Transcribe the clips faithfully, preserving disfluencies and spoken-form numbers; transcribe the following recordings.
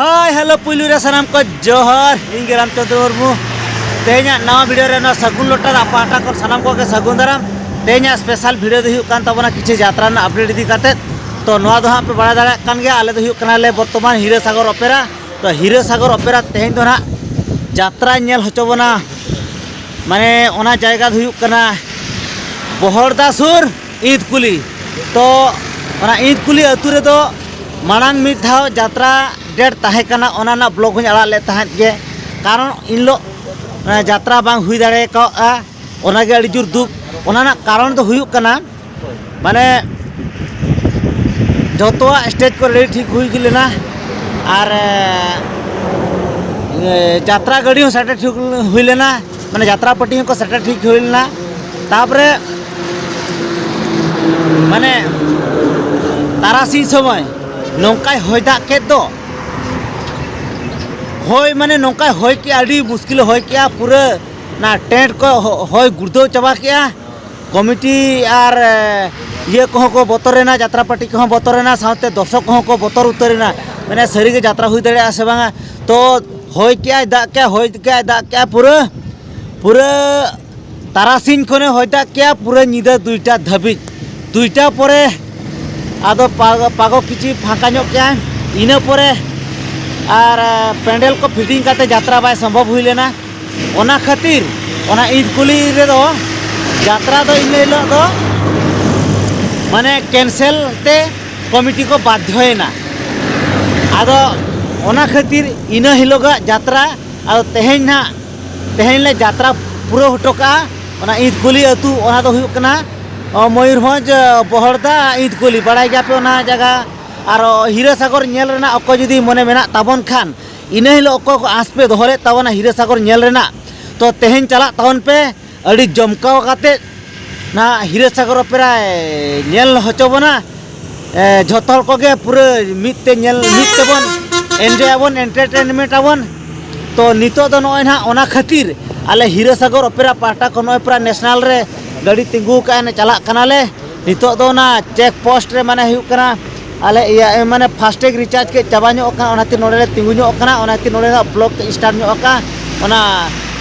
Hi hello, ᱯᱩᱭᱞᱩ ᱨᱮ ᱥᱟᱱᱟᱢ ᱠᱚ ᱡᱚᱦᱟᱨ᱾ ᱤᱧ ᱜᱮ ᱨᱟᱢᱪᱚᱸᱫᱽᱨᱚ ᱢᱩᱨᱢᱩ᱾ ᱛᱮᱦᱮᱧᱟᱜ ᱱᱟᱣᱟ ᱵᱷᱤᱰᱤᱭᱳ ᱨᱮ ᱱᱚᱣᱟ ᱥᱟᱹᱜᱩᱱ ᱞᱚᱴᱟ ᱫᱟᱜ ᱯᱟᱦᱴᱟ ᱠᱷᱚᱱ ᱥᱟᱱᱟᱢ ᱠᱚᱜᱮ ᱥᱟᱹᱜᱩᱱ ᱫᱟᱨᱟᱢ᱾ ᱛᱮᱦᱮᱧᱟᱜ ᱥᱯᱮᱥᱟᱞ ᱵᱷᱤᱰᱤᱭᱳ ᱫᱚ ᱦᱩᱭᱩᱜ ᱠᱟᱱ ᱛᱟᱵᱚᱱᱟ ᱠᱤᱪᱷᱩ ᱡᱟᱛᱨᱟ ᱨᱮᱱᱟᱜ ᱟᱯᱰᱮᱴ ᱤᱫᱤ ᱠᱟᱛᱮᱫ᱾ ᱛᱚ ᱱᱚᱣᱟ ᱫᱚ ᱦᱟᱸᱜ ᱯᱮ ᱵᱟᱲᱟᱭ ᱫᱟᱲᱮᱭᱟᱜ ᱠᱟᱱ ᱜᱮᱭᱟ, ᱟᱞᱮ ᱫᱚ ᱦᱩᱭᱩᱜ ᱠᱟᱱᱟᱞᱮ ᱵᱚᱨᱛᱚᱢᱟᱱ ᱦᱤᱨᱟᱹ ᱥᱟᱜᱚᱨ ᱚᱯᱮᱨᱟ᱾ ᱛᱚ ᱦᱤᱨᱟᱹ ᱥᱟᱜᱚᱨ ᱚᱯᱮᱨᱟ ᱛᱮᱦᱮᱧ ᱫᱚ ᱱᱟᱦᱟᱜ ᱡᱟᱛᱨᱟ ᱧᱮᱞ ᱦᱚᱪᱚ ᱵᱚᱱᱟ, ᱢᱟᱱᱮ ᱚᱱᱟ ᱡᱟᱭᱜᱟ ᱫᱚ ᱦᱩᱭᱩᱜ ᱠᱟᱱᱟ ᱵᱚᱦᱚᱲᱫᱟ ᱥᱩᱨ ᱤᱸᱫᱽᱠᱩᱞᱤ᱾ ᱛᱚ ᱚᱱᱟ ᱤᱸᱫᱽᱠᱩᱞᱤ ᱟᱹᱛᱩ ᱨᱮᱫᱚ ᱢᱟᱲᱟᱝ ᱢᱤᱫ ᱫᱷᱟᱣ ᱡᱟᱛᱨᱟ ᱰᱮᱴ ᱛᱟᱦᱮᱸ ᱠᱟᱱᱟ, ᱚᱱᱟ ᱨᱮᱱᱟᱜ ᱵᱞᱚᱜ ᱦᱚᱸᱧ ᱟᱲᱟᱜ ᱞᱮᱫ ᱛᱟᱦᱮᱸᱫ ᱜᱮ, ᱠᱟᱨᱚᱱ ᱤᱱ ᱦᱤᱞᱳᱜ ᱚᱱᱟ ᱡᱟᱛᱨᱟ ᱵᱟᱝ ᱦᱩᱭ ᱫᱟᱲᱮ ᱠᱟᱣᱜᱼᱟ᱾ ᱚᱱᱟᱜᱮ ᱟᱹᱰᱤ ᱡᱳᱨ ᱫᱩᱠ᱾ ᱚᱱᱟ ᱨᱮᱱᱟᱜ ᱠᱟᱨᱚᱱ ᱫᱚ ᱦᱩᱭᱩᱜ ᱠᱟᱱᱟ, ᱢᱟᱱᱮ ᱡᱚᱛᱚᱣᱟᱜ ᱥᱴᱮᱡᱽ ᱠᱚ ᱨᱮᱰᱤ ᱴᱷᱤᱠ ᱦᱩᱭ ᱞᱮᱱᱟ, ᱟᱨ ᱮ, ᱡᱟᱛᱨᱟ ᱜᱟᱹᱰᱤ ᱦᱚᱸ ᱥᱮᱴᱮᱨ ᱴᱷᱤᱠ ᱦᱩᱭ ᱞᱮᱱᱟ, ᱢᱟᱱᱮ ᱡᱟᱛᱨᱟ ᱯᱟᱹᱴᱤ ᱦᱚᱸᱠᱚ ᱥᱮᱴᱮᱨ ᱴᱷᱤᱠ ᱦᱩᱭ ᱞᱮᱱᱟ᱾ ᱛᱟᱨᱯᱚᱨᱮ ᱢᱟᱱᱮ ᱛᱟᱨᱟᱥᱤᱧ ᱥᱚᱢᱚᱭ ᱱᱚᱝᱠᱟᱭ ᱦᱚᱭ ᱫᱟᱜ ᱠᱮᱫ ᱫᱚ, ᱦᱚᱭ ᱢᱟᱱᱮ ᱱᱚᱝᱠᱟᱭ ᱦᱚᱭ ᱠᱮᱜᱼᱟ, ᱟᱹᱰᱤ ᱢᱩᱥᱠᱤᱞᱮ ᱦᱚᱭ ᱠᱮᱜᱼᱟ, ᱯᱩᱨᱟᱹ ᱚᱱᱟ ᱴᱮᱱᱴ ᱠᱚ ᱦᱚ-, ᱦᱚᱭ ᱜᱩᱲᱫᱟᱹᱣ ᱪᱟᱵᱟ ᱠᱮᱜᱼᱟ᱾ ᱠᱚᱢᱤᱴᱤ ᱟᱨ, ᱮ, ᱤᱭᱟᱹ ᱠᱚᱦᱚᱸ ᱠᱚ ᱵᱚᱛᱚᱨᱮᱱᱟ, ᱡᱟᱛᱨᱟ ᱯᱟᱹᱴᱤ ᱠᱚᱦᱚᱸ ᱵᱚᱛᱚᱨᱮᱱᱟ, ᱥᱟᱶᱛᱮ ᱫᱚᱨᱥᱚᱠ ᱠᱚᱦᱚᱸ ᱠᱚ ᱵᱚᱛᱚᱨ ᱩᱛᱟᱹᱨᱮᱱᱟ᱾ ᱢᱟᱱᱮ ᱥᱟᱹᱨᱤᱜᱮ ᱡᱟᱛᱨᱟ ᱦᱩᱭ ᱫᱟᱲᱮᱭᱟᱜᱼᱟ ᱥᱮ ᱵᱟᱝᱟ? ᱛᱚ ᱦᱚᱭ ᱠᱮᱜᱼᱟᱭ, ᱫᱟᱜ ᱠᱮᱜᱼᱟᱭ, ᱦᱚᱭ ᱠᱮᱜᱼᱟᱭ, ᱫᱟᱜ ᱠᱮᱜᱼᱟᱭ, ᱯᱩᱨᱟᱹ, ᱯᱩᱨᱟᱹ ᱛᱟᱨᱟᱥᱤᱧ ᱠᱷᱚᱱᱮ ᱦᱚᱭ ᱫᱟᱜ ᱠᱮᱜᱼᱟ, ᱯᱩᱨᱟᱹ ᱧᱤᱫᱟᱹ ᱫᱩᱭᱴᱟ ᱫᱷᱟᱹᱵᱤᱡ᱾ ᱫᱩᱭᱴᱟ ᱯᱚᱨᱮ ᱟᱫᱚ ᱯᱟ-, ᱯᱟᱜᱚ ᱠᱤᱪᱷᱤ ᱯᱷᱟᱸᱠᱟ ᱧᱚᱜ ᱠᱮᱜᱼᱟᱭ᱾ ᱤᱱᱟᱹ ᱯᱚᱨᱮ ᱟᱨ, ᱮ, ᱯᱮᱱᱰᱮᱞ ᱠᱚ ᱯᱷᱤᱴᱤᱝ ᱠᱟᱛᱮ ᱡᱟᱛᱨᱟ ᱵᱟᱭ ᱥᱚᱢᱵᱷᱚᱵ ᱦᱩᱭ ᱞᱮᱱᱟ᱾ ᱚᱱᱟ ᱠᱷᱟᱹᱛᱤᱨ ᱚᱱᱟ ᱤᱸᱫᱽᱠᱩᱞᱤ ᱨᱮᱫᱚ ᱡᱟᱛᱨᱟ ᱫᱚ ᱤᱱᱟᱹ ᱦᱤᱞᱳᱜ ᱫᱚ ᱢᱟᱱᱮ ᱠᱮᱱᱥᱮᱞ ᱛᱮ ᱠᱚᱢᱤᱴᱤ ᱠᱚ ᱵᱟᱫᱽᱫᱷᱚᱭᱮᱱᱟ᱾ ᱟᱫᱚ ᱚᱱᱟ ᱠᱷᱟᱹᱛᱤᱨ ᱤᱱᱟᱹ ᱦᱤᱞᱳᱜᱟᱜ ᱡᱟᱛᱨᱟ, ᱟᱫᱚ ᱛᱮᱦᱮᱧ ᱱᱟᱦᱟᱜ, ᱛᱮᱦᱮᱧ ᱞᱮ ᱡᱟᱛᱨᱟ ᱯᱩᱨᱟᱹᱣ ᱦᱚᱴᱚ ᱠᱟᱜᱼᱟ᱾ ᱚᱱᱟ ᱤᱸᱫᱽᱠᱩᱞᱤ ᱟᱹᱛᱩ, ᱚᱱᱟ ᱫᱚ ᱦᱩᱭᱩᱜ ᱠᱟᱱᱟ, ᱚ, ᱢᱚᱭᱩᱨᱵᱷᱚᱸᱡᱽ, ᱚ, ᱵᱚᱦᱚᱲᱫᱟ ᱤᱸᱫᱽᱠᱩᱞᱤ, ᱵᱟᱲᱟᱭ ᱜᱮᱭᱟᱯᱮ ᱚᱱᱟ ᱡᱟᱭᱜᱟ᱾ ᱟᱨ ᱦᱤᱨᱟᱹ ᱥᱟᱜᱚᱨ ᱧᱮᱞ ᱨᱮᱱᱟᱜ ᱚᱠᱚᱭ ᱡᱩᱫᱤ ᱢᱚᱱᱮ ᱢᱮᱱᱟᱜ ᱛᱟᱵᱚᱱ ᱠᱷᱟᱱ, ᱤᱱᱟᱹ ᱦᱤᱞᱳᱜ ᱚᱠᱚᱭ ᱠᱚ ᱟᱸᱥ ᱯᱮ ᱫᱚᱦᱚ ᱞᱮᱫ ᱛᱟᱵᱚᱱᱟ ᱦᱤᱨᱟᱹ ᱥᱟᱜᱚᱨ ᱧᱮᱞ ᱨᱮᱱᱟᱜ, ᱛᱚ ᱛᱮᱦᱮᱧ ᱪᱟᱞᱟᱜ ᱛᱟᱵᱚᱱ ᱯᱮ᱾ ᱟᱹᱰᱤ ᱡᱚᱢᱠᱟᱣ ᱠᱟᱛᱮ ᱱᱟᱦᱟᱜ ᱦᱤᱨᱟᱹ ᱥᱟᱜᱚᱨ ᱚᱯᱮᱨᱟᱭ ᱧᱮᱞ ᱦᱚᱪᱚ ᱵᱚᱱᱟ᱾ ᱮ, ᱡᱷᱚᱛᱚ ᱦᱚᱲ ᱠᱚᱜᱮ ᱯᱩᱨᱟᱹ ᱢᱤᱫ ᱛᱮ ᱧᱮᱞ, ᱢᱤᱫ ᱛᱮᱵᱚᱱ ᱮᱱᱡᱚᱭ ᱟᱵᱚᱱ, ᱮᱱᱴᱟᱨᱴᱮᱱᱢᱮᱱᱴ ᱟᱵᱚᱱ᱾ ᱛᱚ ᱱᱤᱛᱚᱜ ᱫᱚ ᱱᱚᱜᱼᱚᱭ ᱱᱟᱦᱟᱜ ᱚᱱᱟ ᱠᱷᱟᱹᱛᱤᱨ ᱟᱞᱮ ᱦᱤᱨᱟᱹ ᱥᱟᱜᱚᱨ ᱚᱯᱮᱨᱟ ᱯᱟᱦᱴᱟ ᱠᱷᱚᱱ ᱱᱚᱜᱼᱚᱭ ᱯᱩᱨᱟ ᱱᱮᱥᱱᱟᱞ ᱨᱮ ᱜᱟᱹᱰᱤ ᱛᱤᱸᱜᱩ ᱟᱠᱟᱫᱼᱟ, ᱪᱟᱞᱟᱜ ᱠᱟᱱᱟᱞᱮ᱾ ᱱᱤᱛᱚᱜ ᱫᱚ ᱚᱱᱟ ᱪᱮᱠ ᱯᱳᱥᱴ ᱨᱮ, ᱢᱟᱱᱮ ᱦᱩᱭᱩᱜ ᱠᱟᱱᱟ, ᱟᱞᱮ ᱤᱭᱟᱹ ᱢᱟᱱᱮ ᱯᱷᱟᱥᱴᱮᱜᱽ ᱨᱤᱪᱟᱨᱡᱽ ᱠᱟᱹᱡ ᱪᱟᱵᱟ ᱧᱚᱜ ᱟᱠᱟᱱᱟ, ᱚᱱᱟᱛᱮ ᱱᱚᱰᱮ ᱞᱮ ᱛᱤᱸᱜᱩ ᱧᱚᱜ ᱟᱠᱟᱱᱟ᱾ ᱚᱱᱟᱛᱮ ᱱᱚᱰᱮᱱᱟᱜ ᱵᱞᱚᱜ ᱠᱟᱹᱡ ᱥᱴᱟᱨᱴ ᱧᱚᱜ ᱟᱠᱟᱱᱟ᱾ ᱚᱱᱟ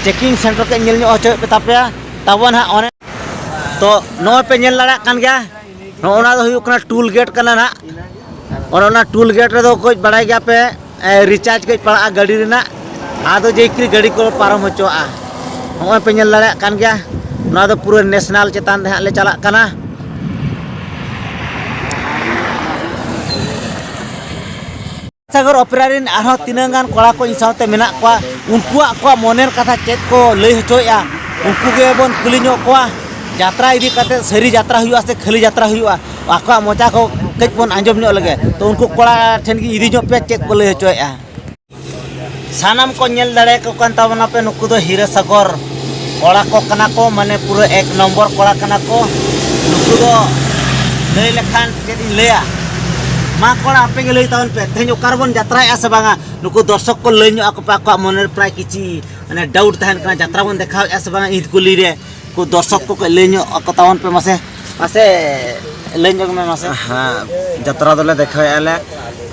ᱪᱮᱠᱤᱝ ᱥᱮᱱᱴᱟᱨ ᱠᱟᱹᱡ ᱧᱮᱞ ᱧᱚᱜ ᱦᱚᱪᱚᱭᱮᱫ ᱯᱮ ᱛᱟᱯᱮᱭᱟ ᱛᱟᱵᱚᱱ ᱦᱟᱸᱜ᱾ ᱚᱱᱮ ᱛᱚ ᱱᱚᱜᱼᱚᱭ ᱯᱮ ᱧᱮᱞ ᱫᱟᱲᱮᱭᱟᱜ ᱠᱟᱱ ᱜᱮᱭᱟ, ᱱᱚᱜᱼᱚ ᱱᱟ ᱫᱚ ᱦᱩᱭᱩᱜ ᱠᱟᱱᱟ ᱴᱩᱞ ᱜᱮᱴ ᱠᱟᱱᱟ ᱱᱟᱦᱟᱜ᱾ ᱚᱱᱮ ᱚᱱᱟ ᱴᱩᱞ ᱜᱮᱴ ᱨᱮᱫᱚ ᱠᱟᱹᱡ ᱵᱟᱲᱟᱭ ᱜᱮᱭᱟ ᱯᱮ, ᱮ, ᱨᱤᱪᱟᱨᱡᱽ ᱠᱟᱹᱡ ᱯᱟᱲᱟᱜᱼᱟ ᱜᱟᱹᱰᱤ ᱨᱮᱱᱟᱜ᱾ ᱟᱫᱚ ᱡᱮᱭᱠᱤ ᱜᱟᱹᱰᱤ ᱠᱚ ᱯᱟᱨᱚᱢ ᱦᱚᱪᱚᱣᱟᱜᱼᱟ᱾ ᱱᱚᱜᱼᱚᱭ ᱯᱮ ᱧᱮᱞ ᱫᱟᱲᱮᱭᱟᱜ ᱠᱟᱱ ᱜᱮᱭᱟ, ᱱᱚᱣᱟ ᱫᱚ ᱯᱩᱨᱟᱹ ᱱᱮᱥᱱᱟᱞ ᱪᱮᱛᱟᱱ ᱨᱮ ᱦᱟᱸᱜ ᱞᱮ ᱪᱟᱞᱟᱜ ᱠᱟᱱᱟ᱾ ᱥᱟᱜᱚᱨ ᱚᱯᱮᱨᱟ ᱨᱮᱱ ᱟᱨᱦᱚᱸ ᱛᱤᱱᱟᱹᱜ ᱜᱟᱱ ᱠᱚᱲᱟ ᱠᱚ ᱤᱧ ᱥᱟᱶᱛᱮ ᱢᱮᱱᱟᱜ ᱠᱚᱣᱟ, ᱩᱱᱠᱩᱣᱟᱜ ᱟᱠᱚᱣᱟᱜ ᱢᱚᱱᱮᱨ ᱠᱟᱛᱷᱟ ᱪᱮᱫ ᱠᱚ ᱞᱟᱹᱭ ᱦᱚᱪᱚᱭᱮᱫᱼᱟ, ᱩᱱᱠᱩ ᱜᱮᱵᱚᱱ ᱠᱩᱞᱤ ᱧᱚᱜ ᱠᱚᱣᱟ᱾ ᱡᱟᱛᱨᱟ ᱤᱫᱤ ᱠᱟᱛᱮ ᱥᱟᱹᱨᱤ ᱡᱟᱛᱨᱟ ᱦᱩᱭᱩᱜᱼᱟ ᱥᱮ ᱠᱷᱟᱹᱞᱤ ᱡᱟᱛᱨᱟ ᱦᱩᱭᱩᱜᱼᱟ, ᱟᱠᱚᱣᱟᱜ ᱢᱚᱪᱟ ᱠᱚ ᱠᱟᱹᱡ ᱵᱚᱱ ᱟᱸᱡᱚᱢ ᱧᱚᱜ ᱞᱮᱜᱮ᱾ ᱛᱚ ᱩᱱᱠᱩ ᱠᱚᱲᱟ ᱴᱷᱮᱱ ᱜᱮ ᱤᱫᱤ ᱧᱚᱜ ᱯᱮ, ᱪᱮᱫ ᱠᱚ ᱞᱟᱹᱭ ᱦᱚᱪᱚᱭᱮᱫᱼᱟ᱾ ᱥᱟᱱᱟᱢ ᱠᱚ ᱧᱮᱞ ᱫᱟᱲᱮᱭᱟᱠᱚ ᱠᱟᱱ ᱛᱟᱵᱚᱱᱟ ᱯᱮ, ᱱᱩᱠᱩ ᱫᱚ ᱦᱤᱨᱟᱹ ᱥᱟᱜᱚᱨ ᱠᱚᱲᱟ ᱠᱚ ᱠᱟᱱᱟ ᱠᱚ, ᱢᱟᱱᱮ ᱯᱩᱨᱟᱹ ᱮᱠ ᱱᱚᱢᱵᱚᱨ ᱠᱚᱲᱟ ᱠᱟᱱᱟ ᱠᱚ᱾ ᱱᱩᱠᱩ ᱫᱚ ᱞᱟᱹᱭ ᱞᱮᱠᱷᱟᱱ ᱪᱮᱫ ᱤᱧ ᱞᱟᱹᱭᱟ, ᱢᱟ ᱠᱚᱲᱟ ᱟᱯᱮ ᱜᱮ ᱞᱟᱹᱭ ᱛᱟᱵᱚᱱ ᱯᱮ, ᱛᱮᱦᱮᱧ ᱚᱠᱟ ᱨᱮᱵᱚᱱ ᱡᱟᱛᱨᱟᱭᱮᱫᱼᱟ ᱥᱮ ᱵᱟᱝᱟ? ᱱᱩᱠᱩ ᱫᱚᱨᱥᱚᱠ ᱠᱚ ᱞᱟᱹᱭ ᱧᱚᱜ ᱟᱠᱚ ᱯᱮ, ᱟᱠᱚᱣᱟᱜ ᱢᱚᱱᱮ ᱨᱮ ᱯᱨᱟᱭ ᱠᱤᱪᱷᱤ ᱢᱟᱱᱮ ᱰᱟᱣᱩᱴ ᱛᱟᱦᱮᱱ ᱠᱟᱱᱟ, ᱡᱟᱛᱨᱟ ᱵᱚᱱ ᱫᱮᱠᱷᱟᱣᱮᱫᱼᱟ ᱥᱮ ᱵᱟᱝᱟ ᱤᱫ ᱠᱩᱞᱤ ᱨᱮ᱾ ᱠᱚ ᱫᱚᱨᱥᱚᱠ ᱠᱚ ᱠᱟᱹᱡ ᱞᱟᱹᱭ ᱧᱚᱜ ᱟᱠᱚ ᱛᱟᱵᱚᱱ ᱯᱮ ᱢᱟᱥᱮ, ᱢᱟᱥᱮ ᱞᱟᱹᱭ ᱧᱚᱜ ᱢᱮ ᱢᱟᱥᱮ᱾ ᱦᱮᱸ, ᱡᱟᱛᱨᱟ ᱫᱚᱞᱮ ᱫᱮᱠᱷᱟᱣᱮᱫᱼᱟ ᱞᱮ,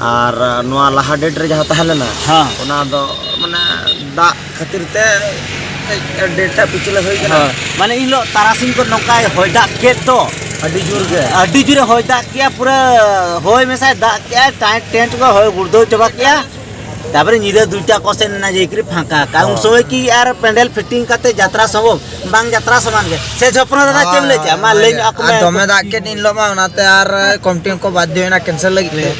ᱟᱨ ᱱᱚᱣᱟ ᱞᱟᱦᱟ ᱰᱮᱴ ᱨᱮ ᱡᱟᱦᱟᱸ ᱛᱟᱦᱮᱸ ᱞᱮᱱᱟ, ᱦᱮᱸ᱾ ᱚᱱᱟ ᱫᱚ ᱢᱟᱱᱮ ᱫᱟᱜ ᱠᱷᱟᱹᱛᱤᱨ ᱛᱮ ᱠᱟᱹᱡ ᱰᱮᱴ ᱴᱟᱜ ᱯᱤᱪᱷᱞᱟᱹ ᱦᱩᱭ ᱠᱟᱱᱟ᱾ ᱦᱳᱭ, ᱢᱟᱱᱮ ᱤᱱ ᱦᱤᱞᱳᱜ ᱛᱟᱨᱟᱥᱤᱧ ᱠᱚ ᱱᱚᱝᱠᱟᱭ ᱦᱚᱭ ᱫᱟᱜ ᱠᱮᱫ ᱫᱚ, ᱟᱹᱰᱤ ᱡᱳᱨ ᱜᱮ᱾ ᱟᱹᱰᱤ ᱡᱳᱨᱮ ᱦᱚᱭ ᱫᱟᱜ ᱠᱮᱜᱼᱟ, ᱯᱩᱨᱟᱹ ᱦᱚᱭ ᱢᱮᱥᱟᱭ ᱫᱟᱜ ᱠᱮᱜᱼᱟ, ᱴᱟᱭ-, ᱴᱮᱱᱴ ᱠᱚ ᱦᱚᱭ ᱜᱩᱲᱫᱟᱹᱣ ᱪᱟᱵᱟ ᱠᱮᱜᱼᱟ᱾ ᱛᱟᱯᱚᱨᱮ ᱧᱤᱫᱟᱹ ᱫᱩᱭᱴᱟ ᱠᱚ ᱥᱮᱱ ᱮᱱᱟ, ᱡᱮᱭᱠᱤᱨᱤ ᱯᱷᱟᱸᱠᱟ ᱠᱟ᱾ ᱩᱱ ᱦᱚᱸ᱾ ᱥᱚᱢᱚᱭ ᱠᱤ ᱟᱨ ᱯᱮᱱᱰᱮᱞ ᱯᱷᱤᱴᱤᱝ ᱠᱟᱛᱮ ᱡᱟᱛᱨᱟ ᱥᱚᱢᱵᱷᱚᱵ? ᱵᱟᱝ ᱡᱟᱛᱨᱟ ᱥᱚᱢᱟᱱ ᱜᱮ᱾ ᱥᱮ ᱡᱷᱚᱯᱨᱚ ᱫᱟᱫᱟ, ᱪᱮᱫ ᱮᱢ ᱞᱟᱹᱭ ᱠᱮᱜᱼᱟ? ᱢᱟ ᱞᱟᱹᱭ ᱧᱚᱜ ᱟᱠᱚ ᱢᱮ᱾ ᱟᱨ ᱫᱚᱢᱮ ᱫᱟᱜ ᱠᱮᱫ ᱮᱱ ᱦᱤᱞᱳᱜ ᱢᱟ, ᱚᱱᱟᱛᱮ ᱟᱨ ᱠᱚᱢᱤᱴᱤ ᱦᱚᱸᱠᱚ ᱵᱟᱫᱽᱫᱷᱚᱭᱮᱱᱟ ᱠᱮᱱᱥᱮᱞ ᱞᱟᱹᱜᱤᱫ ᱛᱮ᱾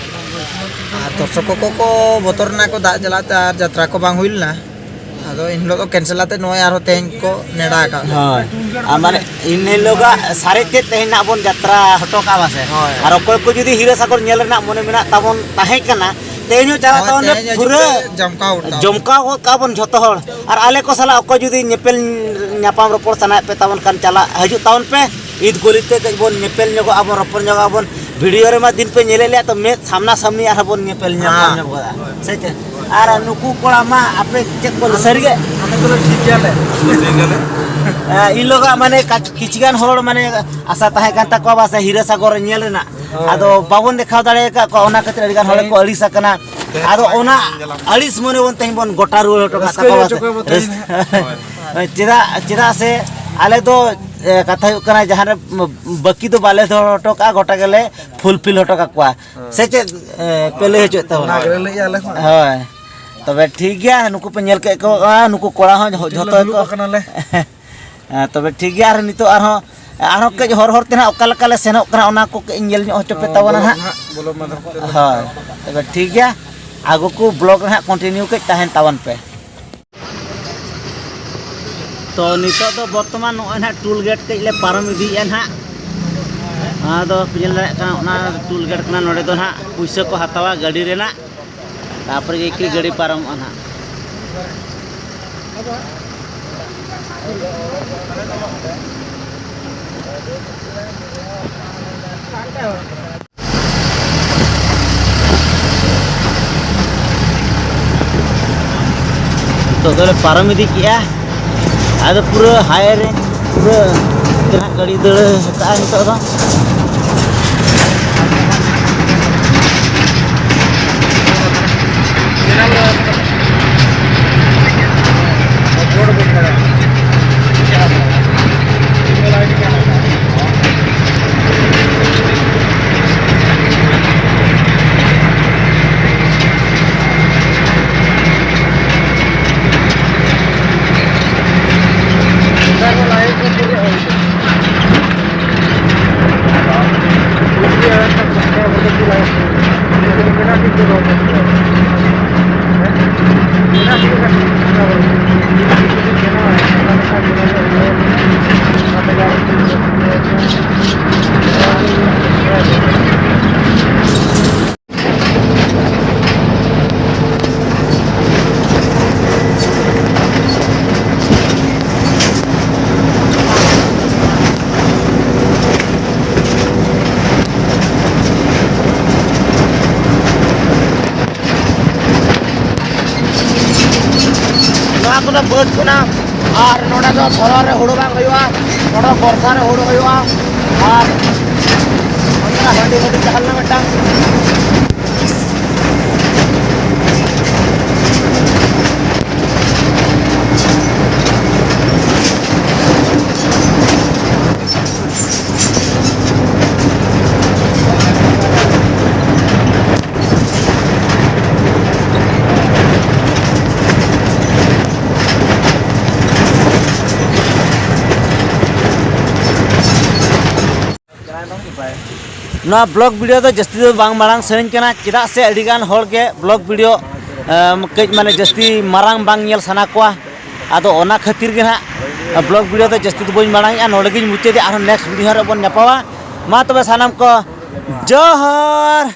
ᱟᱨ ᱫᱚᱨᱥᱚᱠ ᱠᱚᱠᱚ ᱠᱚ ᱵᱚᱛᱚᱨ ᱮᱱᱟ ᱠᱚ ᱫᱟᱜ ᱡᱟᱞᱟᱛᱮ, ᱟᱨ ᱡᱟᱛᱨᱟ ᱠᱚ ᱵᱟᱝ ᱦᱩᱭ ᱞᱮᱱᱟ᱾ ᱟᱫᱚ ᱮᱱ ᱦᱤᱞᱳᱜ ᱫᱚ ᱠᱮᱱᱥᱮᱞ ᱟᱛᱮ ᱱᱚᱜᱼᱚᱭ ᱟᱨᱦᱚᱸ ᱛᱮᱦᱮᱧ ᱠᱚ ᱱᱮᱰᱟ ᱟᱠᱟᱫ᱾ ᱦᱳᱭ᱾ ᱟᱨ ᱢᱟᱱᱮ ᱮᱱ ᱦᱤᱞᱳᱜᱟᱜ ᱥᱟᱨᱮᱡ ᱛᱮᱫ ᱛᱮᱦᱮᱧ ᱱᱟᱜ ᱵᱚᱱ ᱡᱟᱛᱨᱟ ᱦᱚᱴᱚ ᱠᱟᱜᱼᱟ ᱢᱟᱥᱮ᱾ ᱦᱳᱭ᱾ ᱟᱨ ᱚᱠᱚᱭ ᱠᱚ ᱡᱩᱫᱤ ᱦᱤᱨᱟᱹ ᱥᱟᱜᱚᱨ ᱧᱮᱞ ᱨᱮᱱᱟᱜ ᱢᱚᱱᱮ ᱢᱮᱱᱟᱜ ᱛᱟᱵᱚᱱ ᱛᱟᱦᱮᱸ ᱠᱟᱱᱟ, ᱛᱮᱦᱮᱧ ᱦᱚᱸ ᱪᱟᱞᱟᱜ ᱦᱳᱭ, ᱛᱟᱵᱚᱱ ᱯᱮ, ᱛᱮᱦᱮᱧ ᱦᱤᱡᱩᱜ ᱯᱩᱨᱟᱹ ᱯᱮ, ᱡᱚᱢᱠᱟᱣ ᱜᱚᱫ ᱠᱟᱜᱼᱟ ᱵᱚᱱ᱾ ᱡᱚᱢᱠᱟᱣ ᱜᱚᱫ ᱠᱟᱜᱼᱟ ᱵᱚᱱ ᱡᱷᱚᱛᱚ ᱦᱚᱲ᱾ ᱟᱨ ᱟᱞᱮ ᱠᱚ ᱥᱟᱞᱟᱜ ᱚᱠᱚᱭ ᱡᱩᱫᱤ ᱧᱮᱯᱮᱞ ᱧᱟᱯᱟᱢ ᱨᱚᱯᱚᱲ ᱥᱟᱱᱟᱭᱮᱫ ᱯᱮ ᱛᱟᱵᱚᱱ ᱠᱷᱟᱱ, ᱪᱟᱞᱟᱜ ᱦᱤᱡᱩᱜ ᱛᱟᱵᱚᱱ ᱯᱮ᱾ ᱤᱫ ᱜᱚᱞᱤ ᱛᱮ ᱠᱟᱹᱡ ᱵᱚᱱ ᱧᱮᱯᱮᱞ ᱧᱚᱜᱚᱜᱼᱟ ᱵᱚᱱ, ᱨᱚᱯᱚᱲ ᱧᱚᱜᱚᱜᱼᱟ ᱵᱚᱱ᱾ ᱵᱷᱤᱰᱤᱭᱳ ᱨᱮᱢᱟ ᱫᱤᱱ ᱯᱮ ᱧᱮᱞᱮᱫ ᱞᱮᱭᱟ, ᱛᱚ ᱢᱮᱫ ᱥᱟᱢᱱᱟ ᱥᱟᱢᱱᱤ ᱟᱨᱦᱚᱸ ᱵᱚᱱ ᱧᱮᱯᱮᱞ ᱧᱟᱯᱟᱢ ᱦᱮᱸ᱾ ᱧᱚᱜᱚᱜᱼᱟ, ᱥᱮ ᱪᱮᱫ? ᱟᱨ ᱱᱩᱠᱩ ᱠᱚᱲᱟ ᱢᱟ ᱟᱯᱮ ᱪᱮᱫ ᱠᱚ ᱥᱟᱹᱨᱤ ᱜᱮ? ᱟᱞᱮ ᱫᱚᱞᱮ ᱴᱷᱤᱠ ᱜᱮᱭᱟᱞᱮ᱾ ᱴᱷᱤᱠ ᱜᱮᱭᱟᱞᱮ᱾ ᱮ, ᱤᱱ ᱦᱤᱞᱳᱜᱟᱜ ᱢᱟᱱᱮ ᱠᱟᱪ-, ᱠᱤᱪᱷᱩ ᱜᱟᱱ ᱦᱚᱲ ᱢᱟᱱᱮ ᱟᱥᱟ ᱛᱟᱦᱮᱸ ᱠᱟᱱ ᱛᱟᱠᱚᱣᱟ ᱵᱟ ᱥᱮ ᱦᱤᱨᱟᱹ ᱥᱟᱜᱚᱨ ᱧᱮᱞ ᱨᱮᱱᱟᱜ, ᱟᱫᱚ ᱵᱟᱵᱚᱱ ᱫᱮᱠᱷᱟᱣ ᱫᱟᱲᱮ ᱟᱠᱟᱫ ᱠᱚᱣᱟ, ᱚᱱᱟ ᱠᱷᱟᱹᱛᱤᱨ ᱟᱹᱰᱤ ᱜᱟᱱ ᱦᱚᱲ ᱠᱚ ᱟᱹᱲᱤᱥ ᱟᱠᱟᱱᱟ᱾ ᱟᱫᱚ ᱚᱱᱟ ᱟᱹᱲᱤᱥ ᱢᱚᱱᱮ ᱵᱚᱱ ᱛᱮᱦᱮᱧ ᱵᱚᱱ ᱜᱚᱴᱟ ᱨᱩᱣᱟᱹᱲ ᱦᱚᱴᱚ ᱠᱟᱜ ᱨᱟᱹᱥᱠᱟᱹ ᱛᱟᱠᱚᱣᱟ᱾ ᱦᱚᱪᱚ ᱠᱚᱣᱟ ᱵᱚᱱ ᱛᱮᱦᱮᱧ ᱨᱟᱹᱥ-, ᱦᱟᱸᱜ᱾ ᱦᱳᱭ᱾ ᱪᱮᱫᱟᱜ, ᱪᱮᱫᱟᱜ ᱥᱮ ᱟᱞᱮ ᱫᱚ, ᱮ, ᱠᱟᱛᱷᱟ ᱦᱩᱭᱩᱜ ᱠᱟᱱᱟ, ᱡᱟᱦᱟᱸ ᱨᱮ ᱵᱟᱹᱠᱤ ᱫᱚ ᱵᱟᱞᱮ ᱫᱚᱦᱚ ᱦᱚᱴᱚ ᱠᱟᱜᱼᱟ, ᱜᱚᱴᱟ ᱜᱮᱞᱮ ᱯᱷᱩᱞᱯᱷᱤᱞ ᱦᱚᱴᱚ ᱠᱟᱠᱚᱣᱟ᱾ ᱥᱮ ᱪᱮᱫ, ᱮ, ᱯᱮ ᱞᱟᱹᱭ ᱦᱚᱪᱚᱭᱮᱫ ᱛᱟᱵᱚᱱᱟ? ᱚᱱᱟ ᱜᱮᱞᱮ ᱞᱟᱹᱭᱮᱫᱼᱟ ᱟᱞᱮ ᱦᱚᱸ᱾ ᱦᱳᱭ, ᱛᱚᱵᱮ ᱴᱷᱤᱠ ᱜᱮᱭᱟ, ᱱᱩᱠᱩ ᱯᱮ ᱧᱮᱞ ᱠᱮᱫ ᱠᱚᱣᱟ, ᱱᱩᱠᱩ ᱠᱚᱲᱟ ᱦᱚᱸ ᱡᱷᱚ-, ᱢᱤᱫᱴᱤᱡ ᱞᱮ ᱡᱷᱚᱛᱚ ᱜᱮᱠᱚ ᱫᱩᱲᱩᱵ ᱟᱠᱟᱱᱟᱞᱮ᱾ ᱦᱮᱸ, ᱛᱚᱵᱮ ᱴᱷᱤᱠ ᱜᱮᱭᱟ, ᱟᱨ ᱱᱤᱛᱚᱜ ᱟᱨᱦᱚᱸ, ᱟᱨᱦᱚᱸ ᱠᱟᱹᱡ ᱦᱚᱨ ᱦᱚᱨ ᱛᱮ ᱱᱟᱦᱟᱜ ᱚᱠᱟ ᱞᱮᱠᱟ ᱞᱮ ᱥᱮᱱᱚᱜ ᱠᱟᱱᱟ, ᱚᱱᱟ ᱠᱚ ᱠᱟᱹᱡ ᱤᱧ ᱧᱮᱞ ᱧᱚᱜ ᱦᱚᱪᱚ ᱯᱮ ᱛᱟᱵᱚᱱᱟ ᱵᱚᱞᱚᱜ ᱱᱟᱦᱟᱜ᱾ ᱱᱟᱦᱟᱜ, ᱵᱚᱞᱚ ᱢᱟᱫᱷᱚᱢ ᱛᱮ᱾ ᱦᱳᱭ, ᱛᱚᱵᱮ ᱴᱷᱤᱠ ᱜᱮᱭᱟ, ᱟᱜᱩ ᱠᱚ ᱵᱞᱚᱜ ᱨᱮ ᱦᱟᱸᱜ ᱠᱚᱱᱴᱤᱱᱤᱭᱩ ᱠᱟᱹᱡ ᱛᱟᱦᱮᱱ ᱛᱟᱵᱚᱱ ᱯᱮ᱾ ᱛᱚ ᱱᱤᱛᱚᱜ ᱫᱚ ᱵᱚᱨᱛᱚᱢᱟᱱ ᱱᱚᱜᱼᱚᱭ ᱱᱟᱦᱟᱜ ᱴᱳᱞ ᱜᱮᱴ ᱠᱟᱹᱡ ᱞᱮ ᱯᱟᱨᱚᱢ ᱤᱫᱤᱭᱮᱫᱼᱟ ᱱᱟᱦᱟᱜ᱾ ᱚᱱᱟ ᱫᱚ ᱯᱮ ᱧᱮᱞ ᱫᱟᱲᱮᱭᱟᱜ ᱠᱟᱱᱟ, ᱚᱱᱟ ᱴᱳᱞ ᱜᱮᱴ ᱠᱟᱱᱟ᱾ ᱱᱚᱰᱮ ᱫᱚ ᱱᱟᱦᱟᱜ ᱯᱩᱭᱥᱟᱹ ᱠᱚ ᱦᱟᱛᱟᱣᱟ ᱜᱟᱹᱰᱤ ᱨᱮᱱᱟᱜ, ᱛᱟᱨᱯᱚᱨᱮ ᱜᱮ ᱠᱤ ᱜᱟᱹᱰᱤ ᱯᱟᱨᱚᱢᱚᱜᱼᱟ ᱱᱟᱦᱟᱜ᱾ ᱱᱤᱛᱚᱜ ᱫᱚᱞᱮ ᱯᱟᱨᱚᱢ ᱤᱫᱤ ᱠᱮᱜᱼᱟ᱾ ᱟᱫᱚ ᱯᱩᱨᱟᱹ ᱦᱟᱭ ᱨᱮ, ᱯᱩᱨᱟᱹ ᱛᱮᱱᱟᱜ ᱜᱟᱹᱰᱤ ᱫᱟᱹᱲ ᱠᱟᱜᱼᱟ ᱱᱤᱛᱚᱜ ᱫᱚ᱾ ᱱᱚᱣᱟ ᱠᱚᱫᱚ ᱵᱟᱹᱫᱽ ᱠᱟᱱᱟ᱾ ᱟᱨ ᱱᱚᱰᱮ ᱫᱚ ᱫᱷᱚᱨᱚᱱ ᱨᱮ ᱦᱩᱲᱩ ᱵᱟᱝ ᱦᱩᱭᱩᱜᱼᱟ, ᱱᱚᱰᱮ ᱵᱚᱨᱥᱟ ᱨᱮ ᱦᱩᱲᱩ ᱦᱩᱭᱩᱜᱼᱟ᱾ ᱟᱨ ᱦᱟᱺᱰᱤ ᱢᱟᱹᱰᱤ ᱪᱟᱦᱟᱞ ᱞᱮᱱᱟ ᱢᱤᱫᱴᱟᱝ᱾ ᱱᱚᱣᱟ ᱵᱞᱚᱜ ᱵᱷᱤᱰᱤᱭᱳ ᱫᱚ ᱡᱟᱹᱥᱛᱤ ᱫᱚ ᱵᱟᱝ ᱢᱟᱲᱟᱝ ᱥᱟᱹᱱᱟᱹᱧ ᱠᱟᱱᱟ, ᱪᱮᱫᱟᱜ ᱥᱮ ᱟᱹᱰᱤᱜᱟᱱ ᱦᱚᱲ ᱜᱮ ᱵᱞᱚᱜ ᱵᱷᱤᱰᱤᱭᱳ, ᱮᱢ, ᱠᱟᱹᱡ ᱢᱟᱱᱮ ᱡᱟᱹᱥᱛᱤ ᱢᱟᱨᱟᱝ ᱵᱟᱝ ᱧᱮᱞ ᱥᱟᱱᱟ ᱠᱚᱣᱟ᱾ ᱟᱫᱚ ᱚᱱᱟ ᱠᱷᱟᱹᱛᱤᱨ ᱜᱮ ᱱᱟᱦᱟᱜ ᱵᱞᱚᱜ ᱵᱷᱤᱰᱤᱭᱳ ᱫᱚ ᱡᱟᱹᱥᱛᱤ ᱫᱚ ᱵᱟᱹᱧ ᱢᱟᱲᱟᱝ ᱮᱜᱼᱟ, ᱱᱚᱰᱮ ᱜᱤᱧ ᱢᱩᱪᱟᱹᱫᱮᱜᱼᱟ᱾ ᱟᱨᱦᱚᱸ ᱱᱮᱠᱥᱴ ᱵᱷᱤᱰᱤᱭᱳ ᱨᱮ ᱵᱚᱱ ᱧᱟᱯᱟᱢᱟ᱾ ᱢᱟ ᱛᱚᱵᱮ ᱥᱟᱱᱟᱢ ᱠᱚ ᱡᱚᱦᱟᱨ᱾